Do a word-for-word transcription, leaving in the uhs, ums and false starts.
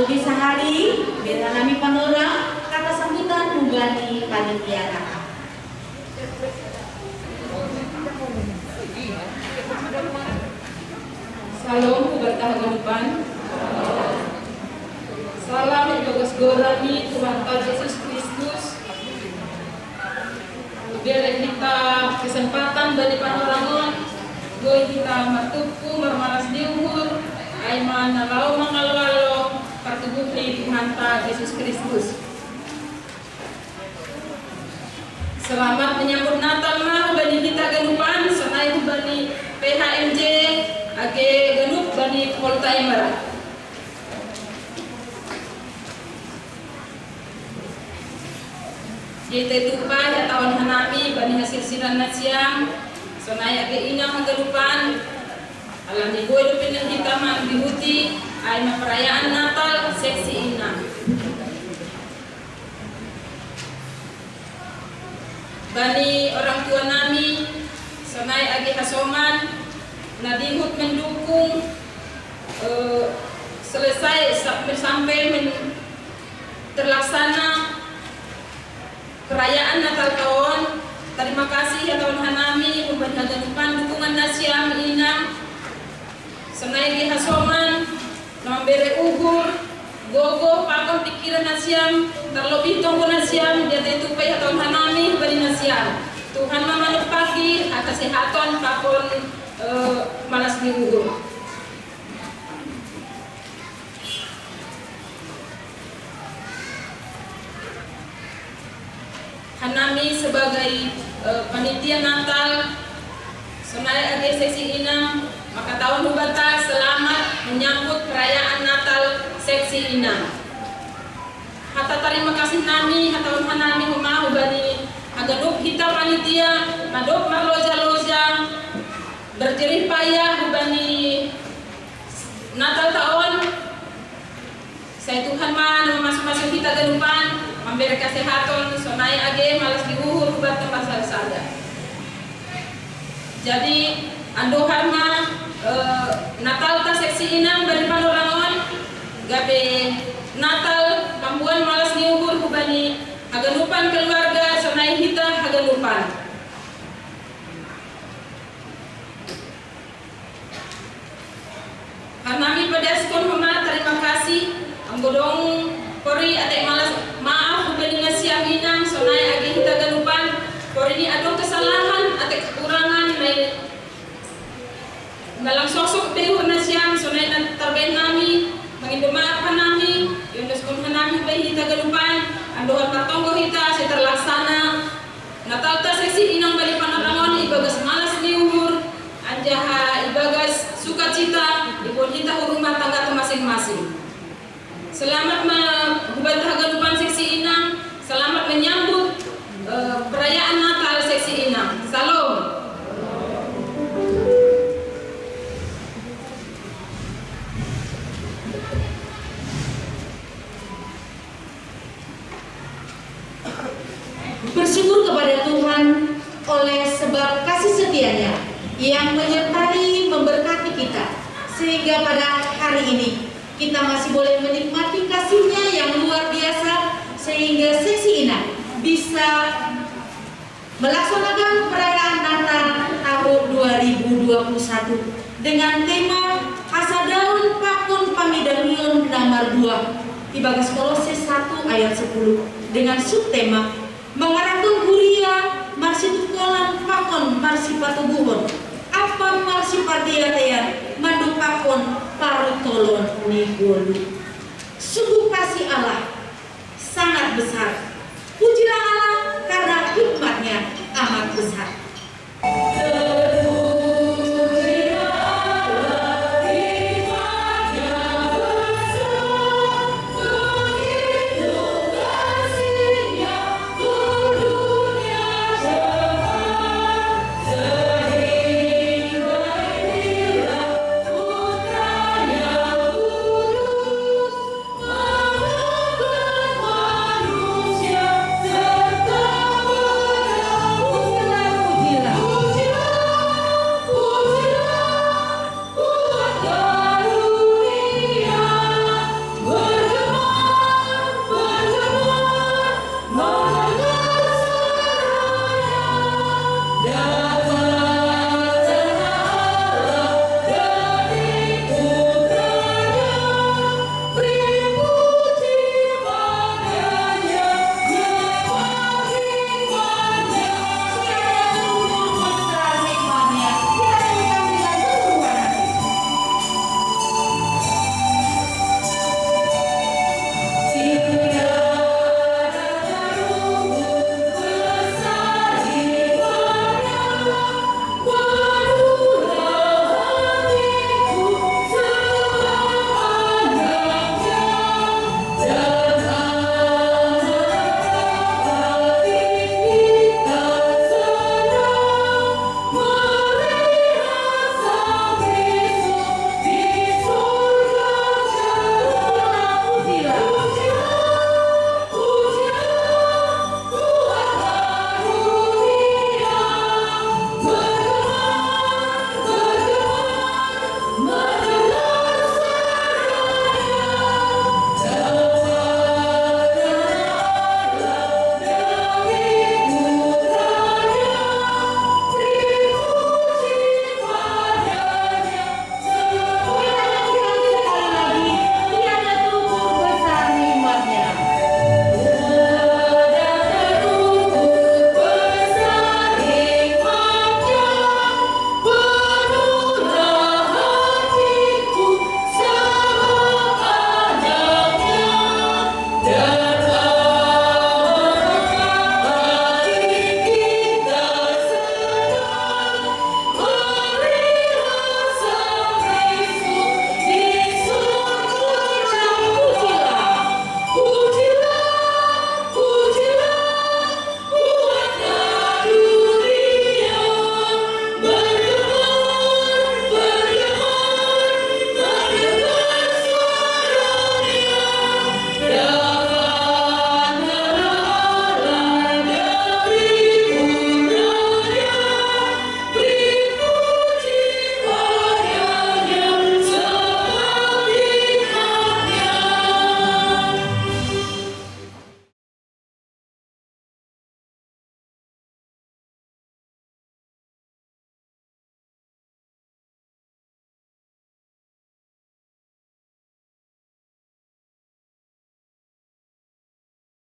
Di sahari, bela nami panorang kata sambutan hubani panitia nata. Salom, hubanta haganupan. Salam ibagas goran ni Tuhanta Jesus Kristus. Bere hita kesempatan bani panorangon, boi hita martumpu marmalas ni uhur, ai ma na laho mangalo-alo partubuh ni Tuhanta Jesus Kristus. Selamat menyambut Natal ma hubani hita ganupan, sonai hubani P H M J age ganup bani Poltaimera. Jete tupa ya taon hanami bani hasil siran nasiam, sonai age inang haganupan, alani boi dope nang hita manggihuti ai ma perayaan Natal seksi inang. Bani orang tua nami, sonai age hasoman, na dihut mendukung, eh, selesai sa-, sampai men-, terlaksana perayaan Natal taon. Tarima kasih ya taon hanami, hubani haganupan dukungan nasiam inang. Sonai age hasoman, na mambere uhur, gogo pakon pikiran nasiam, terlebih tonggo nasiam, dia tetu pe ya taon hanami hubani nasiam. Tuhan ma manupaki, aka sehaton pakon, eh, malas ni uhur. Hanami sebagai, eh, panitia Natal, sonai age seksi inang, maka taon hubanta selamat menyambut perayaan Natal seksi inang. Hata tarima kasih nami, hata on hanami homa hubani haganup hita panitia, na dob marloja-loja, berjerih payah hubani Natal taon, sai Tuhan ma na mamasu-masu hita ganupan, mambere kasehaton, sonai age malas ni uhur hubanta marsada-sada. Jadi, andohar ma, eh, Natalta seksi inang bani panorangon, gabe Natal pamboan malas ni uhur hubani haganupan keluarga, sonai hita haganupan. Hanami pedaskon homa tarima kasih, anggo dong pori atek malas maaf hubani nasiam inang, sonai age hita ganupan, pori ni adong kesalahan, atek kekurangan, na, na lang sosok be uhur nasiam, sonai na tarbahen nami, mangindo maaf hanami, iondoskon hanami hubani hita ganupan, andohar martonggo hita, sai terlaksana Natalta seksi inang bani panorangon ibagas malas ni uhur, anjaha ibagas sukacita, diboan hita hu rumah tanggata masing-masing. Selamat ma-, hubanta haganupan seksi inang, selamat menyambut, eh, perayaan Natal seksi inang. Salom. Bersyukur kepada Tuhan oleh sebab kasih setia-Nya yang menyertai, memberkati kita, sehingga pada hari ini kita masih boleh menikmati kasih-Nya yang luar biasa, sehingga seksi inang bisa melaksanakan perayaan Natal tahun dua ribu dua puluh satu dengan tema Asa Daun Pakon Pangidahion na Marbuah, ibagas Kolose satu ayat sepuluh, dengan subtema Mangarahon huria marsitungkolan pakon marsipatubuhon, ampa marsipariatean mandok pakon parutolon ni goluh. Sungguh kasih Allah sangat besar. Pujilah Allah karena hikmat-Nya amat besar.